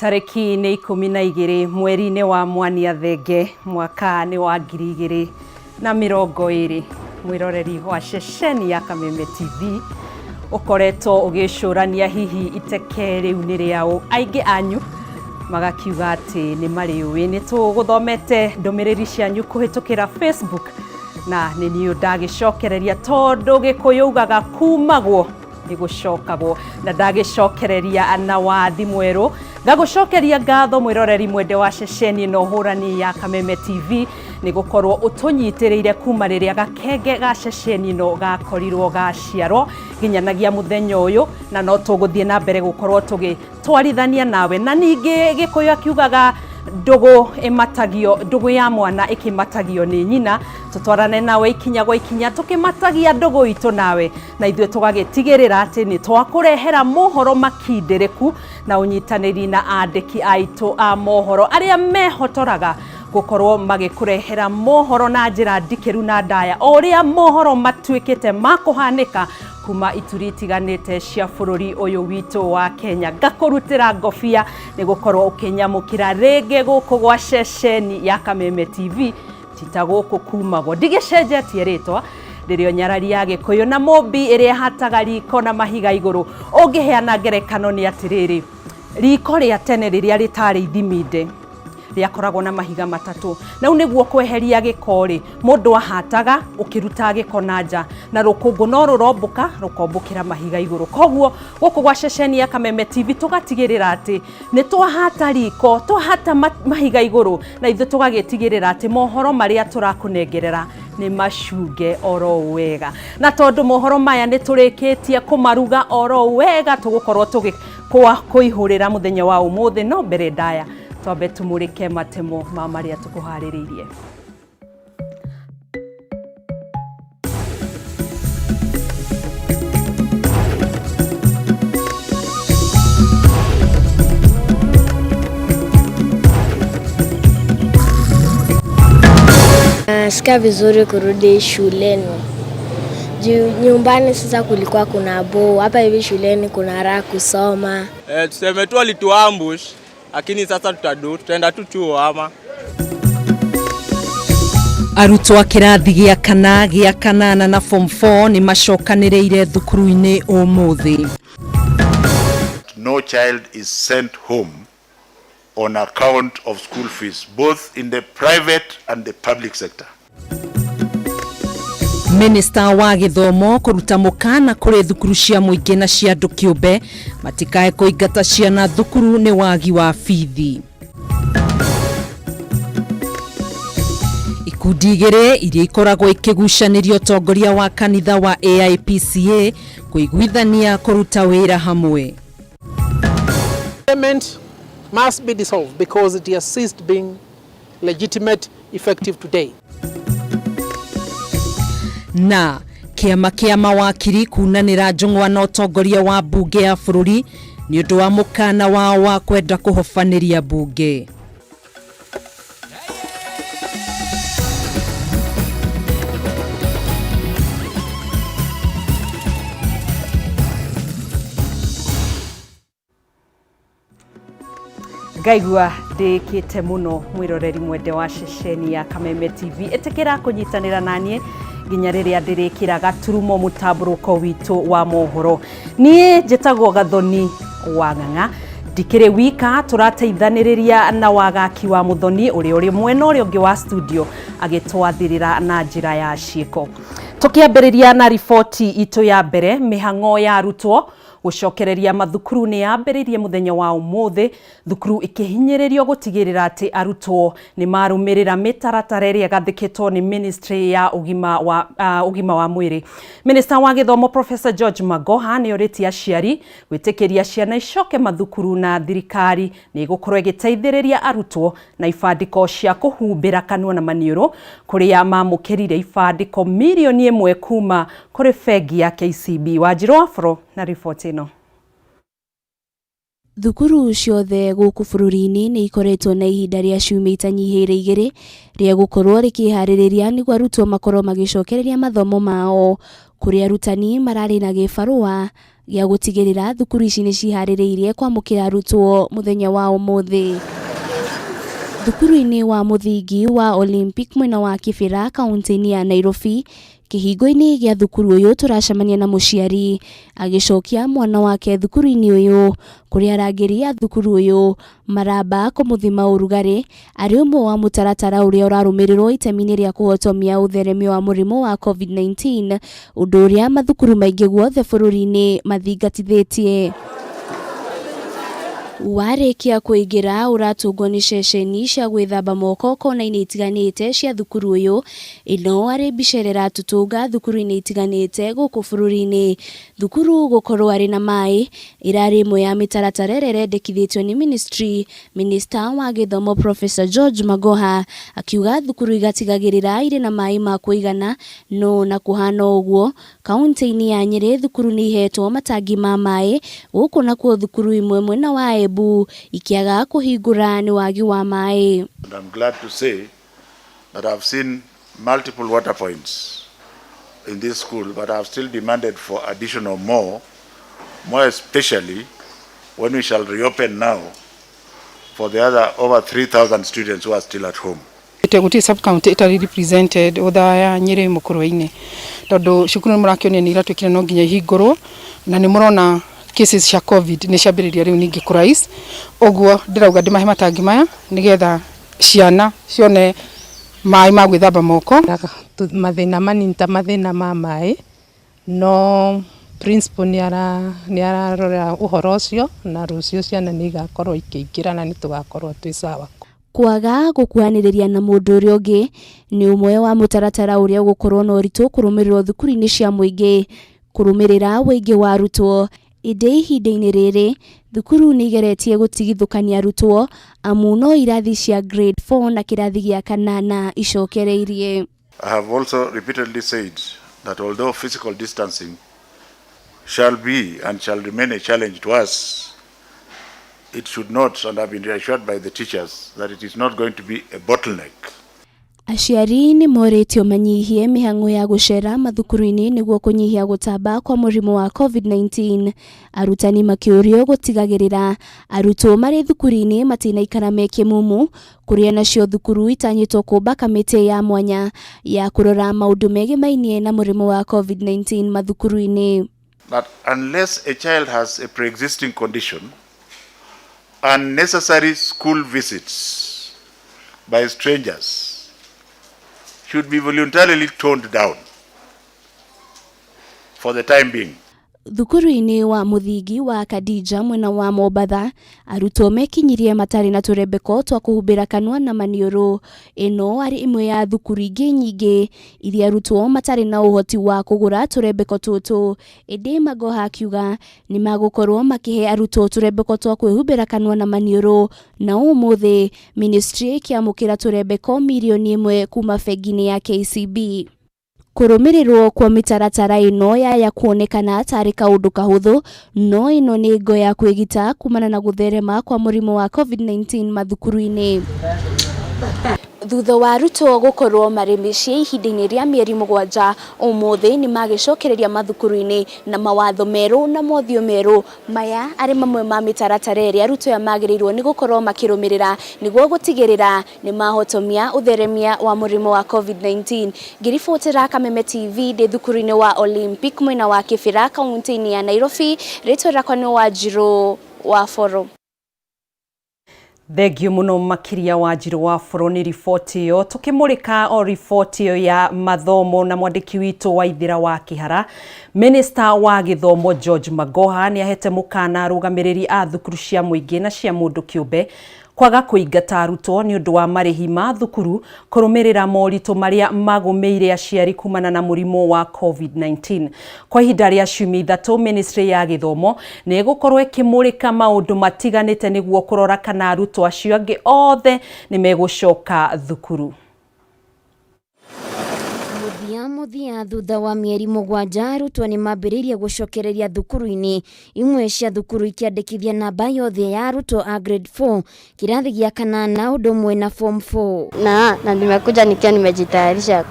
Tarĩki nĩ 12 mweri-inĩ wa Mwania Thenge mwaka nĩ wa 2020. Mwĩroreri wa ceceni ya Kameme TV ũkoretwo ũgĩcũrania hihi iteke rĩu nĩ rĩaũ. Aingĩ anyu magakiuga atĩ nĩ marĩũĩ. Nĩ tũgũthomete ndũmĩrĩri cianyu kũhĩtũkĩra Facebook na nĩ niĩ ndagĩcokereria tondũ Gĩkũyũ ugaga kumagwo nĩ gũcokagwo na ndagĩcokereria na wathi mwerũ. Ngagũcokeria ngatho mwĩroreri mwende wa ceceni ĩno hũrani ya Kameme TV nĩ gũkorwo ũtũnyitĩrĩire kuma rĩrĩa gakenge ga ceceni ĩno gakorirwo gaciarwo nginyanagia mũthenya ũyũ, na no tũgũthiĩ na mbere gũkorwo tũgĩtwarithania nawe. Na ningĩ Gĩkũyũ akiugaga ndũgũ ĩmatagio, ndũgũ ya mwana ĩkĩmatagio nĩ nyina. Tũtwarane nawe ikinya gwa ikinya tũkĩmatagia ndũgũ itũ nawe, na ithuĩ tũgagĩtigĩrĩra atĩ nĩ twakũrehera mohoro makindĩrĩku na ũnyitanĩri na andĩki aitũ a mohoro arĩa mehotoraga gũkorwo magĩkũrehera mohoro na njĩra ndikĩru na ndaya o ũrĩa mohoro matuĩkĩte ma kũhanĩka kuma ituri itiganĩte cia bũrũri ũyũ witũ wa Kenya. Ngakũrutĩra ngobia nĩ gũkorwo ũkĩnyamũkĩra rĩngĩ gũkũ gwa ceceni ya Kameme TV. Tita gũkũ kumagwo ndigĩcenjetie rĩtwa rĩrĩa nyarari ya Gĩkũyũ na mũmbi ĩrĩa ĩhataga riko na mahiga igũrũ. Ũngĩheana ngerekano nĩ atĩrĩrĩ, riko rĩa tene rĩrĩa rĩtarĩ ithiminde rĩakoragwo na mahiga matatũ. Na rĩu nĩguo kweheria gĩko rĩ, mũndũ ahataga ũkĩruta gĩko na nja, na rũkũngũ no rũrombũka rũkombũkĩra mahiga igũrũ. Koguo gũkũ gwa ceceni ya Kameme TV tũgatigĩrĩra atĩ nĩ twahata riko, twahata mahiga igũrũ, na ithuĩ tũgagĩtigĩrĩra atĩ mohoro marĩa tũrakũnengerera nĩ macunge oro wega. Na tondũ mohoro maya nĩ tũrĩkĩtie kũmaruga oro wega, tũgũkorwo tũgĩkũihũrĩra mũthenya wa ũmũthĩ. No mbere ndaya twambe tũmũrĩke matemo ma marĩa tũkũharĩrĩirie. Nasikia vizuri kurudi shuleni. Juu nyumbani sasa kulikuwa kuna boo, hapa hivi shuleni kuna raha kusoma. Tuseme tu walituambush, lakini sasa tutadu, tutaenda tu chuo ama. Arutwo a kĩrathi gĩa kana, gĩa kanana na form 4 nĩ macokanĩrĩire thukuru-inĩ ũmũthĩ. No child is sent home on account of school fees, both in the private and the public sector. Minista wa gĩthomo kũruta mũkana kũrĩ thukuru cia mũingĩ na cia andũ kĩũmbe matikae kũingata ciana thukuru nĩ wagi wa bithi. Ikundi igĩrĩ iria ikoragwo ikĩgucanĩria ũtongoria wa kanitha wa AIPCA kũiguithania kũruta wĩra hamwe. Parliament must be dissolved because it has ceased being legitimate effective today. Na kĩama kĩa mawakiri kunanĩra njũng'wa na ũtongoria wa mbunge ya bũrũri nĩ ũndũ wa mũkana wao wa kwenda kũhobanĩria mbunge. Ngaigua ndĩkĩte mũno mwĩroreri mwende wa ceceni ya Kameme TV. Ĩtĩkĩra kũnyitanĩra naniĩ nginya rĩrĩa ndĩrĩkĩra gaturumo mũtambũrũko witũ wa mohoro. Niĩ njĩtagwo Gathoni wa Ng'ang'a, ndikĩrĩ wika, tũrateithanĩrĩria na Wagaki wa Mũthoni ũrĩa ũrĩ mwena ũrĩa ũngĩ wa studio agĩtwathĩrĩra na njĩra ya ciĩko. Tũkĩambĩrĩria na riboti itũ ya mbere, mĩhang'o ya arutwo gũcokereria mathukuru nĩ yambĩrĩirie mũthenya wa ũmũthĩ, thukuru ikĩhinyĩrĩrio gũtigĩrĩra atĩ arutwo nĩ marũmĩrĩra mĩtaratara ĩrĩa ĩgathĩkĩtwo nĩ ministry ya ũgima wa, ũgima wa mwĩrĩ. Minista wa gĩthomo Professor George Magoha nĩ orĩtie aciari gwĩtĩkĩria ciana icoke mathukuru na thirikari nĩ ĩgũkorwo ĩgĩteithĩrĩria arutwo na ibandĩko cia kũhumbĩra kanua na maniũrũ kũrĩa mamũkĩrire ibandĩko mirioni ĩmwe kuma kũrĩ bengi ya KCB. Wanjirũ Afro na riboti ĩno. Thukuru ciothe gũkũ bũrũri-inĩ nĩ ikoretwo na ihinda rĩa ciumia itanyihĩire igĩrĩ rĩa gũkorwo rĩkĩharĩrĩria nĩguo arutwo makorwo magĩcokereria mathomo mao, kũrĩa arutani mararĩ na gĩbarũa gĩa gũtigĩrĩra thukuru ici nĩ ciharĩrĩirie kwamũkĩra arutwo mũthenya wa ũmũthĩ. Thukuru-inĩ wa mũthingi wa Olympic mwena wa Kibera kaunti-inĩ ya Nairobi, kĩhingo-inĩ gĩa thukuru ũyũ tũracemania na mũciari agĩcokia mwana wake thukuru-inĩ ũyũ, kũrĩa arangĩri a thukuru ũyũ maramba kũmũthima ũrugarĩ arĩ ũmwe wa mũtaratara ũrĩa ũrarũmĩrĩrwo itemi-inĩ rĩa kũhotomia ũtheremia wa mũrimũ wa COVID-19, ũndũ ũrĩa mathukuru maingĩ guothe bũrũri-inĩ mathingatithĩtie. Warĩkia kũingĩra ũratũngwo nĩ ceceni cia gwĩthamba moko kona-inĩ itiganĩte cia thukuru ũyũ, ĩno arĩ mbica ĩrĩa ĩratũtũnga thukuru-inĩ itiganĩte gũkũ bũrũri-inĩ. Thukuru gũkorwo arĩ na maĩ ĩrarĩ ĩmwe ya mĩtaratara ĩrĩa ĩrendekithĩtio nĩ ministry, Minista wa gĩthomo Professor George Magoha akiuga thukuru igatigagĩrĩra irĩ na maĩ ma kũigana, no na kũhana ũguo Kauntĩ-inĩ ya Nyĩrĩ thukuru nĩ ihetwo matangi ma maĩ, gũkũ nakuo thukuru imwe mwena wa Embu ikĩaga kũhingũra nĩ wagi wa maĩ. And I'm glad to say that I've seen multiple water points in this school, but I've still demanded for additional more, more especially when we shall reopen now for the other over 3,000 students who are still at home. Gũtirĩ sub county ĩtarĩ represented Othaya, Nyĩrĩ, Mũkũrwe-inĩ tondũ cukuru nĩ mũrakĩonio nĩ iratuĩkire no nginya ihingũrwo na nĩ mũrona cases cia covid nĩ ciambĩrĩria rĩu ningĩ kũ rise ũguo ndĩrauga ndĩmahe matangi maya nĩgetha ciana cione maĩ ma gwĩthamba moko. Mathĩna manini ta mathĩna ma maĩ no principal nĩ ararora ũhoro ũcio na rũciũ ciana nĩ igakorwo ikĩingĩra na nĩ tũgakorwo twĩ sawa. Kwaga gũkuhanĩrĩria na mũndũ ũrĩa ũngĩ nĩ ũmwe wa mũtaratara ũrĩa ũgũkorwo na ũritũ kũrũmĩrĩrwo thukuru-inĩ cia mũingĩ kũrũmĩrĩra ũingĩ wa arutwo. Ĩndĩ ihinda-inĩ rĩrĩ, thukuru nĩ igeretie gũtigithũkania arutwo amu no irathi cia grade 4 na kĩrathi gĩa kanana icokereirie. I have also repeatedly said that although physical distancing shall be and shall remain a challenge to us, it should not, and I've been reassured by the teachers, that it is not going to be a bottleneck. Aciari nĩ morĩtio manyihie mĩhang'o ya gũcera mathukuru-inĩ nĩguo kũnyihia gũtamba kwa mũrimũ wa COVID-19. Arutani makĩũrio gũtigagĩrĩra arutwo marĩ thukuru-inĩ matinaikara me kĩmumu, kũrĩa nacio thukuru itanyĩtwo kũmba kamĩtĩ ya mwanya ya kũrora maũndũ megemainie na mũrimũ wa COVID-19 mathukuru-inĩ. That unless a child has a pre-existing condition, unnecessary school visits by strangers should be voluntarily toned down for the time being. Thukuru-inĩ wa mũthingi wa Khadija mwena wa Mombatha, arutwo mekinyirie matarĩ na tũrembeko twa kũhumbĩra kanua na maniũrũ. Ĩno arĩ ĩmwe ya thukuru ingĩ nyingĩ iria arutwo matarĩ na ũhoti wa kũgũra tũrembeko tũtũ. Ĩndĩ Magoha akiuga nĩ magũkorwo makĩhe arutwo tũrembeko twa kwĩhumbĩra kanua na maniũrũ, na ũmũthĩ ministry ĩkĩamũkĩra tũrembeko mirioni ĩmwe kuma bengi-inĩ ya KCB. Kũrũmĩrĩrwo kwa mĩtaratara ĩno yaya kuonekana tarĩ kaũndũ kahũthũ, no ĩno nĩ ngo ya kwĩgita kumana na gũtherema kwa mũrimũ wa COVID-19 mathukuru-inĩ. Thutha wa arutwo gũkorwo marĩ mĩciĩ ihinda-inĩ rĩa mĩeri mũgwanja, ũmũthĩ nĩ magĩcokereria mathukuru-inĩ na mawatho merũ na mothiũ merũ. Maya arĩ mamwe ma mĩtaratara ĩrĩa arutwo aya magĩrĩirwo nĩ gũkorwo makĩrũmĩrĩra nĩguo gũtigĩrĩra nĩ mahotomia ũtheremia wa mũrimũ wa COVID-19. Ngĩribotera Kameme TV ndĩ thukuru-inĩ wa Olympic mwena wa Kibera kaunti-inĩ ya Nairobi, rĩtwa rĩakwa nĩ Wanjirũ wa Boro. Thengio muno makiria Wanjirũ wa Boro nĩ riboti ĩyo. Tukimurika o riboti ĩyo ya mathomo na mwandĩki witũ wa Ithira wa Kĩhara, Minister wa gĩthomo George Magoha nĩ ahete mũkana arũgamĩrĩri a thukuru cia mũingĩ na cia mũndũ kĩũmbe kwaga kũingata arutwo nĩ ũndũ wa marĩhi ma thukuru kũrũmĩrĩra moritũ marĩa magũmĩire aciari kumana na mũrimũ wa COVID-19. Kwa ihinda rĩa ciumia ithatũ, ministry ya gĩthomo nĩ ĩgũkorwo ĩkĩmũrĩka maũndũ matiganĩte nĩguo kũrora kana arutwo acio angĩ othe nĩ megũcoka thukuru. Mũthia Rita mũthia thutha wa mĩeri 7 arutwo nĩ mambĩrĩirie gũcokereria thukuru-inĩ. Imwe cia thukuru ikĩandĩkithia namba yothe ya arutwo a grade 4 kĩrathi gĩa kanana ũndũ ũmwe na form 4. Na nimekuja nikiwa nimejitayarisha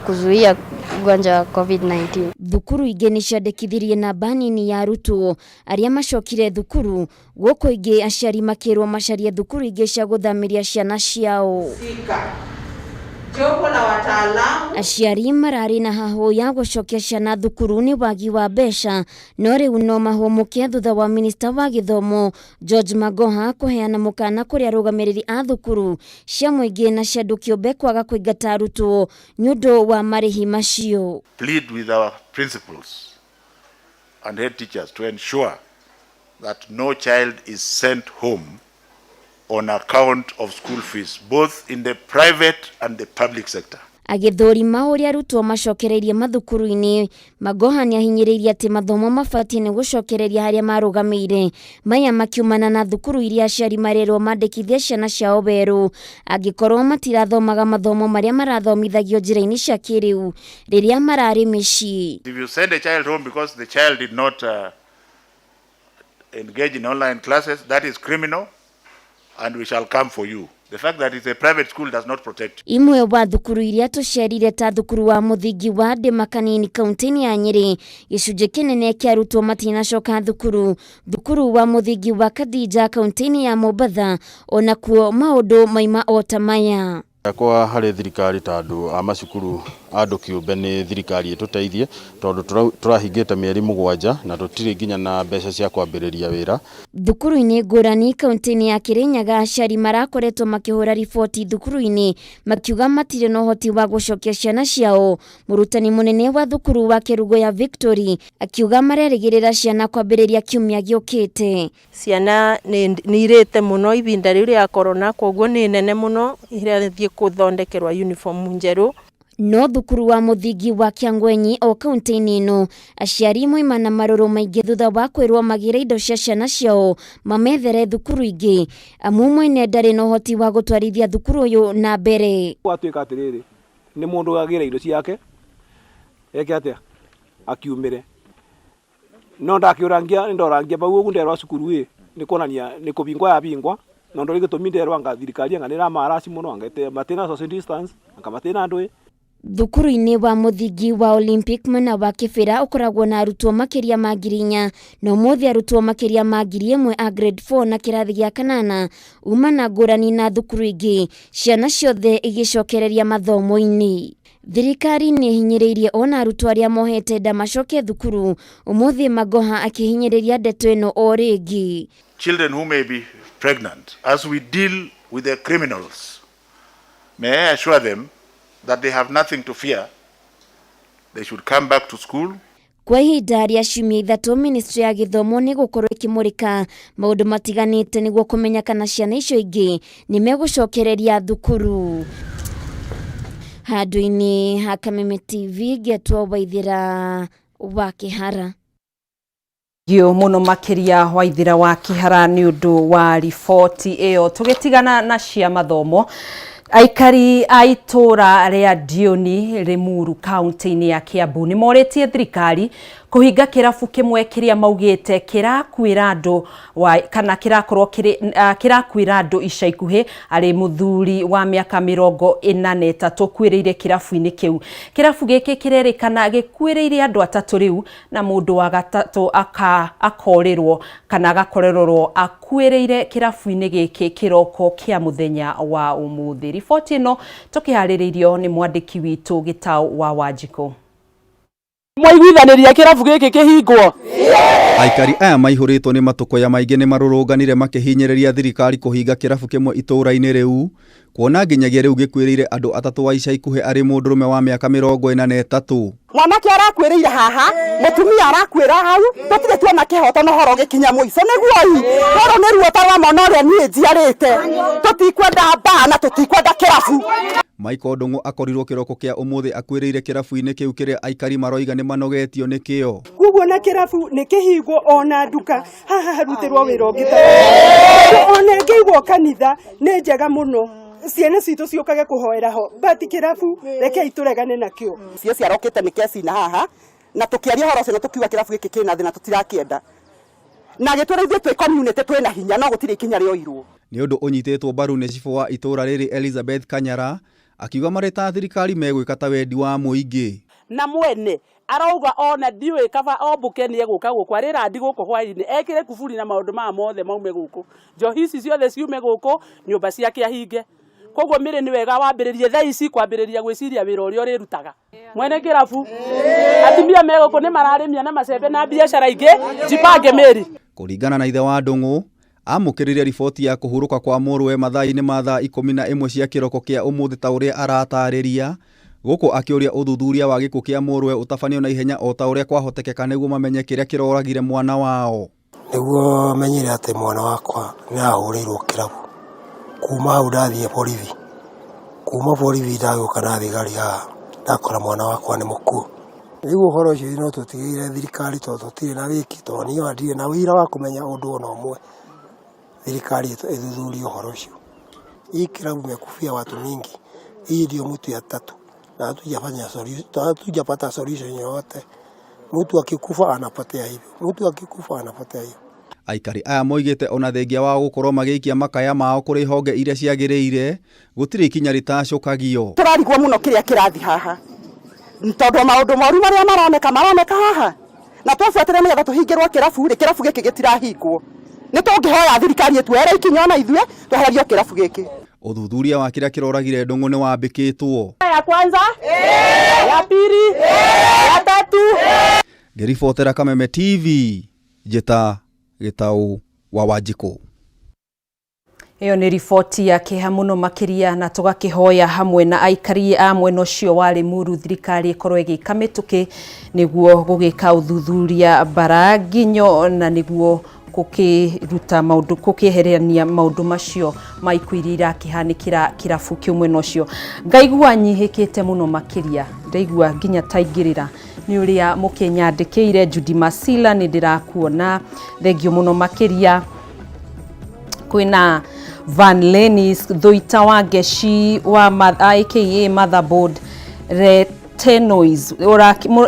kuzuia ugonjwa wa COVID-19. Thukuru ingĩ nĩ ciandĩkithirie namba nini ya arutwo arĩa macokire thukuru, gũkũ ingĩ aciari makĩrwo macarie thukuru ingĩ cia gũthamĩria ciana ciao. Aciari mararĩ na hahũ ya gũcokia ciana thukuru nĩ wagi wa mbeca, no rĩu no mahũmũke thutha wa minista wa gĩthomo George Magoha kũheana mũkana kũrĩ arũgamĩrĩri a thukuru cia mũingĩ na cia andũ kĩũmbe kwaga kũingata arutwo nĩ ũndũ wa marĩhi macio. Plead with our principals and head teachers to ensure that no child is sent home on account of school fees, both in the private and the public sector. Agĩthũrima ũrĩa arutwo macokereirie mathukuru-inĩ, Magoha nĩahinyĩrĩirie atĩ mathomo mabatiĩ nĩ gũcokereria harĩa marũgamĩire. Maya makiumana na thukuru iria aciari marerwo mandĩkithie ciana ciao werũ angĩkorwo matirathomaga mathomo marĩa marathomithagio njĩra-inĩ cia kĩrĩu rĩrĩa mararĩ mĩciĩ. If you send a child home because the child did not engage in online classes, that is criminal and we shall come for you. The fact that it's a private school does not protect you. Imwe wa thukuru iria tũcerire ta thukuru wa mũthingi wa Ndĩmakanini kaunti-inĩ ya Nyĩrĩ, gĩcunjĩ kĩnene kĩa arutwo matinacoka thukuru. Thukuru wa mũthingi wa Khadija kaunti-inĩ ya Mombatha onakuo maũndũ maima o ta maya. Kwa harĩ thirikari ta andũ a macukuru andũ kĩũmbe nĩ thirikari ĩtũteithie tondũ tũrahingĩte mĩeri 7 na tũtirĩ nginya na mbeca cia kwambĩrĩria wĩra. Thukuru-inĩ ngũrani kaunti-inĩ ya Kĩrĩnyaga aciari marakoretwo makĩhũra riboti thukuru-inĩ makiuga matirĩ na ũhoti wa gũcokia ciana ciao. Mũrutani mũnene wa thukuru wa Kĩrugo ya Victory akiuga marerĩgĩrĩra ciana kwambĩrĩria kiumia gĩũkĩte. Ciana nĩ irĩte mũno ibinda rĩu rĩa corona, koguo nĩ nene mũno irathiĩ gũthondekerwa uniform njerũ. No thukuru wa mũthingi wa Kĩangwenyi o kaunti-inĩ ĩno aciari moima na marũrũ maingĩ thutha wa kwĩrwo magĩre indo cia ciana ciao mamethere thukuru ingĩ, amu mwene ndarĩ na ũhoti wa gũtwarithia thukuru ũyũ na mbere. Gwatuĩka atĩrĩrĩ, nĩ mũndũ agĩre indo ciake eke atĩa akiumĩre, no ndakĩũrangia ndorangia bau ũguo nderwa cukuru ĩ nĩ kuonania nĩ kũbingwa yabingwa no ndori gĩtũmi nderwa anga thirikari anga nĩramarasi mũno anga matina social distance anga matina andũ. Thukuru-inĩ wa mũthingi wa Olympic mwena wa Kĩbĩra ũkoragwo na arutwo makĩria ma 4,000 na ũmũthĩ arutwo makĩria ma 1,000 a grade 4 na kĩrathi gĩa kanana uma na ngũrani na thukuru ingĩ, ciana ciothe igĩcokereria mathomo-inĩ. Thirikari nĩ ĩhinyĩrĩirie ona arutwo arĩa mohete nda macoke thukuru, ũmũthĩ Magoha akĩhinyĩrĩria ndeto ĩno o rĩngĩ. Children who may be pregnant, as we deal with the criminals, may I assure them that they have nothing to fear. They should come back to school. Kwa ihinda rĩa ciumia 3 ministry ya gĩthomo nĩ gũkorwo ĩkĩmũrĩka maũndũ matiganĩte nĩguo kũmenya kana ciana icio ingĩ nĩ megũcokereria thukuru. Handũ-inĩ ha Kameme TV ngetwo Waithĩra wa Kĩhara. Gio muno makĩria Waithĩra wa Kĩhara nĩ ũndũ wa riboti ĩyo. Tũgĩtigana na cia mathomo, aikari a itũra rĩa Ndioni Limuru kaunti-inĩ ya Kiambu nĩ morĩtie thirikari kũhinga kĩrabu kĩmwe kĩrĩa maugĩte kĩrakuĩra andũ kana kĩrakorwo kĩrakuĩra andũ ica ikuhĩ arĩ mũthuri wa mĩaka 43 kuĩrĩire kĩrabu-inĩ kĩu. Kĩrabu gĩkĩ kĩrerĩkana gĩkuĩrĩire andũ 3 rĩu na mũndũ wa gatatũ akorĩrwo kana agakorererwo akuĩrĩire kĩrabu-inĩ gĩkĩ kĩroko kĩa mũthenya wa ũmũthĩ. Riboti ĩno tũkĩharĩrĩirio nĩ mwandĩki witũ Gĩtaũ wa Wanjikũ. Mwaiguithanĩria kĩrabu gĩkĩ kĩhingwo. Aikari aya maihũrĩtwo nĩ matũkũya maingĩ nĩ marũrũnganire makĩhinyĩrĩria thirikari kũhinga kĩrabu kĩmwe itũũra-inĩ rĩu, kuona nginyagia rĩu gĩkuĩrĩire andũ 3 a ica ikuhĩ arĩ mũndũrũme wa mĩaka 43. Mwanake arakuĩrĩire haha, mũtumia arakuĩra hau, tũtirĩ tuona kĩhoto na ũhoro ũgĩkinya mũico nĩguo i. Rũrũ nĩ ruo ta rwa mwana ũrĩa niĩ njiarĩte. Tũtikwenda mbaa na tũtikwenda kĩrabu. Michael Ndung'u akorirwo kĩroko kĩa ũmũthĩ akuĩrĩire kĩrabu-inĩ kĩu kĩrĩa aikari maroiga nĩ manogetio nĩkĩo. Koguo na kĩrabu nĩ kĩhingwo ona nduka haha harutĩrwo wĩra ũngĩ ta ona ĩngĩigwo kanitha nĩ njega mũno. Ciana citũ ciũkage kũhoera ho, but kĩrabu rekei tũregane nakĩo. Cio ciarokĩte nĩ kecina haha na tũkĩaria ũhoro ũcio na tũkiuga kĩrabu gĩkĩ kĩna thĩna tũtirakĩenda, na gĩtwĩra ithuĩ twĩ community twĩna hinya, no gũtirĩ ikinya rĩoirwo. Nĩ ũndũ ũnyitĩtwo mbaru nĩ cibũ wa itũũra rĩrĩ Elizabeth Kanyara, akiuga marĩ ta thirikari megwĩka ta wendi wa mũingĩ. Na mwene arauga ona ndiũĩ kaba ombũke nĩ egũka gũkũ arĩrandi gũkũ hwainĩ ekĩre kuburi na maũndũ maya mothe maume gũkũ, njohi ici ciothe ciume gũkũ, nyũmba ciake ahinge. Koguo mĩrĩ nĩ wega wambĩrĩrie thaa ici kwambĩrĩria gwĩciria wĩra ũrĩa ũrĩrutaga. Mwene kĩrabu, atumia me gũkũ nĩ mararĩmia na macembe na biacara ingĩ, jipange mĩri. Kũringana na ithe wa Ndung'u, amũkĩrire riboti ya kũhurũka kwa mũrũwe mathaa-inĩ ma thaa 11 cia kĩroko kĩa ũmũthĩ ta ũrĩa aratarĩria, gũkũ akĩũria ũthuthuria wa gĩkuũ kĩa mũrũwe ũtabanio na ihenya o ta ũrĩa kwahotekeka nĩguo mamenye kĩrĩa kĩroragire mwana wao. Nĩguo menyire atĩ mwana wakwa nĩ ahũrĩirwo kĩrabu. Kuma hau ndathiĩ borithi, kuma borithi ndagĩũka na thigari haha ndakora mwana wakwa nĩ mũkuũ. Rĩu ũhoro ũcio no tũtigĩire thirikari tondũ tũtirĩ na wĩki, tondũ niĩ ona ndirĩ na ũira wa kũmenya ũndũ ona ũmwe. Thirikari ĩthuthurie ũhoro ũcio. Hii kĩrabu imekufia watu mingi, hii ndio mtu ya tatu na hatujafanya solution, hatujapata solution yoyote. Mtu akikufa anapotea hivyo, mtu akikufa anapotea hivyo. Aikari aya moigĩte ona thengia wao gũkorwo magĩikia makaya mao kũrĩ honge iria ciagĩrĩire, gũtirĩ ikinya rĩtacũkagio. Tũrarigwo mũno kĩrĩa kĩrathi haha, tondũ maũndũ moru marĩa maroneka maroneka haha, na twabuatĩra nĩgetha tũhingĩrwo kĩrabu rĩ, kĩrabu gĩkĩ gĩtirahingwo. Nĩ tũngĩhoya thirikari ĩtuoere ikinya ona ithuĩ twehererio kĩrabu gĩkĩ. Ũthuthuria wa kĩrĩa kĩroragire Ndung'u nĩ wambĩkĩtwo. Ya kwanza, ya pili, ya tatu. Ngĩribotera Kameme TV, njĩta Gĩtaũ wa Wanjikũ. Ĩyo nĩ riboti ya kĩeha mũno makĩria, na tũgakĩhoya hamwe na aikari a mwena ũcio wa Limuru thirikari ĩkorwo ĩgĩka mĩtũkĩ nĩguo gũgĩka ũthuthuria bara nginyo, na nĩguo gũkĩruta maũndũ, gũkĩeherania maũndũ macio ma ikuũ iria irakĩhanĩkĩra kĩrabu kĩu mwena ũcio. Ngaigua nyihĩkĩte mũno makĩria, ndaigua nginya taingĩrĩra nĩ ũrĩa mũkĩnyandĩkĩire. Judy Masila, nĩ ndĩrakuona, thengio mũno makĩria. Kwĩna Van Lenis Thuita wa Ngeci wa aka Motherboard Retenois,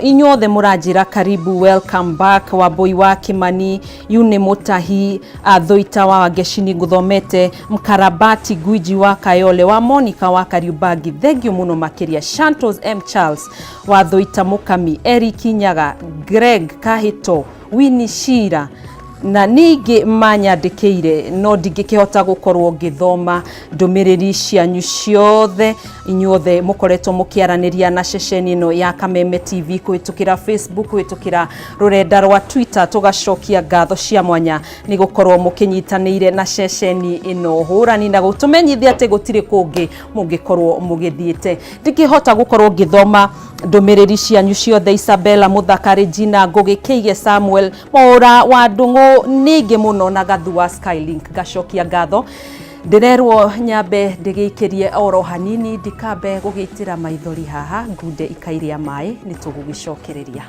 inyuothe mũranjĩra karibu, welcome back. Wambui wa Kimani, Yune Mutahi, Thuita wa Ngeci nĩ ngũthomete, Mkarabati Gwiji wa Kayole, wa Monica wa Kariubangi, thengio mũno makĩria. Shantos M Charles wa Thuita Mukami, Eric Nyaga, Greg Kahito, Winnie Shira na ningĩ manyandĩkĩire, no ndingĩkĩhota gũkorwo ngĩthoma ndũmĩrĩri cianyu ciothe. Inyuothe mũkoretwo mũkĩaranĩria na ceceni ĩno ya Kameme TV kũhĩtũkĩra Facebook, kũhĩtũkĩra rũrenda rwa Twitter, tũgacokia ngatho cia mwanya nĩ gũkorwo mũkĩnyitanĩire na ceceni ĩno hũrani na gũtũmenyithia atĩ gũtirĩ kũngĩ mũngĩkorwo mũgĩthiĩte. Ndingĩhota gũkorwo ngĩthoma ndũmĩrĩri cianyu ciothe. Isabella Mũthaka, Regina Ngũgĩ, Kĩige Samuel Mwaũra wa Ndũng'ũ, ningĩ mũno na Gathu wa Skylink, ngacokia ngatho. Ndĩrerwo nyambe ndĩgĩikĩrie oro hanini, ndikambe gũgĩitĩra maithori haha, ngunde ikairia maĩ, nĩ tũgũgĩcokereria.